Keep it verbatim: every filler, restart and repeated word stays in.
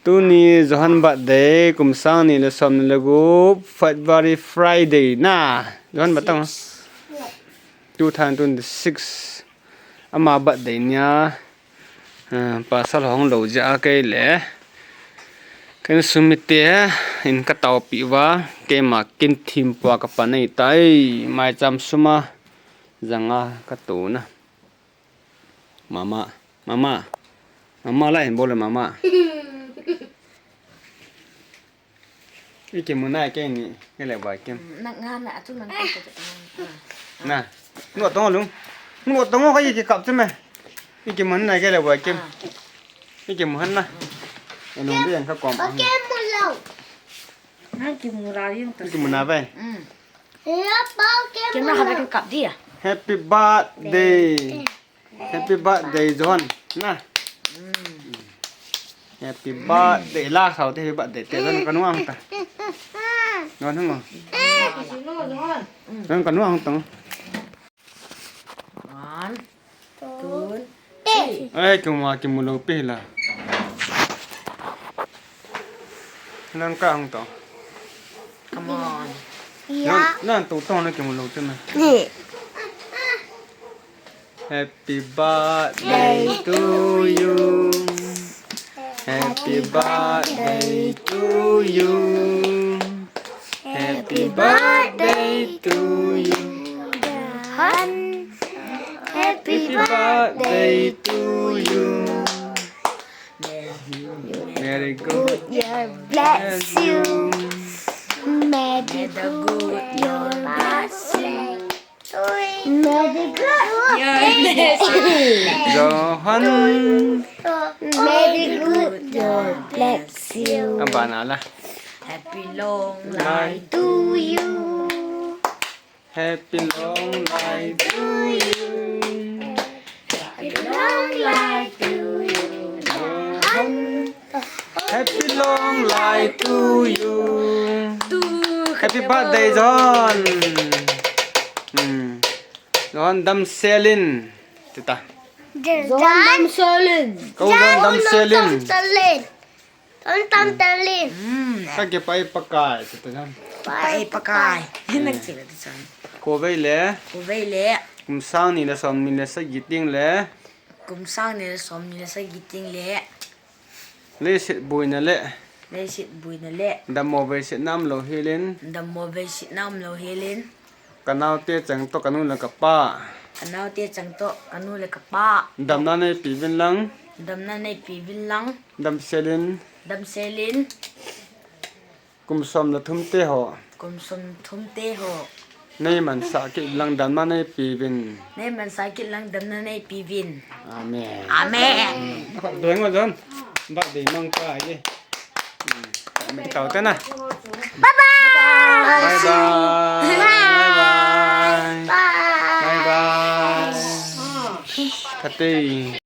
Tuni Johan birthday, kum sang ni le som ni le gup, February Friday na. Johan birthday two thousand twenty-six. Ama birthday nia, ah, pasal hong lou jeh a kei le ka insung mite in ka taopi uva, keima kin thim pua ka pan ahitai, maicham sum a janga ka tuna. Mama, mama, mama la hin bol le mama. Ikimu nai kei ni, kei le bai kim. Na, na, na, atu nang kei kei. Na, nu tong lung. Nu tong ka iki kap che me. Ikimu nai kei le bai kim. Ikimu han na. Enu bi yang ka kom. Ba kimu lo. Nang kimu la yung ta. Ikimu na bai. Mm. Kimu na ka kap dia. Happy birthday. Happy birthday, John. Na. Happy birthday. La sao te happy birthday. Te John kanu ang ta. John hang. John kanu ang tang. One, two, three. Ai, kimu kimu lo pe la. Nang ka ang to. Come on. Nang, nang to to na kimu lo che na. Happy birthday to you. Happy birthday to you. Happy birthday to you. Happy birthday to you. May the good Lord bless you. May the good Lord bless you. May the good Lord bless you. Johan. May the good Lord bless you. Ang bana la. Happy long life to you. Happy long life to you. Happy long life to you, Johan. Happy long life to you. Happy birthday, Johan. Hmm. Johan damsel in. Tita. Johan damsel in. Kau Johan damsel in. Ton tam talin. Hmm. Ka ke pai pakai, tita Johan. Pai pakai. Hin na kila ti san. Ko vei le. Ko vei le. Kum sang ni le som ni le sagi ting le. Kum sang ni le som ni le sagi ting le. Leiset buina le. Leiset buina le. Dammo veiset nam lo hilin. Dammo veiset nam lo hilin. Ka naote chang to ka nu le ka pa. Ka naote chang to ka nu le ka pa. Damna nei pi vin lang. Damna nei pi vin lang. Damsel in. Damsel in. Kum som le thum te ho. Kum som thum te ho. Nei mansah kit lang damna nei pi vin. Nei mansah kit lang damna nei pi vin. Amen. Amen. Doi ngo John. Ba de mang pa ye. Tau te na. Bye bye. Bye bye. Bye bye. Bye bye. Bye bye. Thate.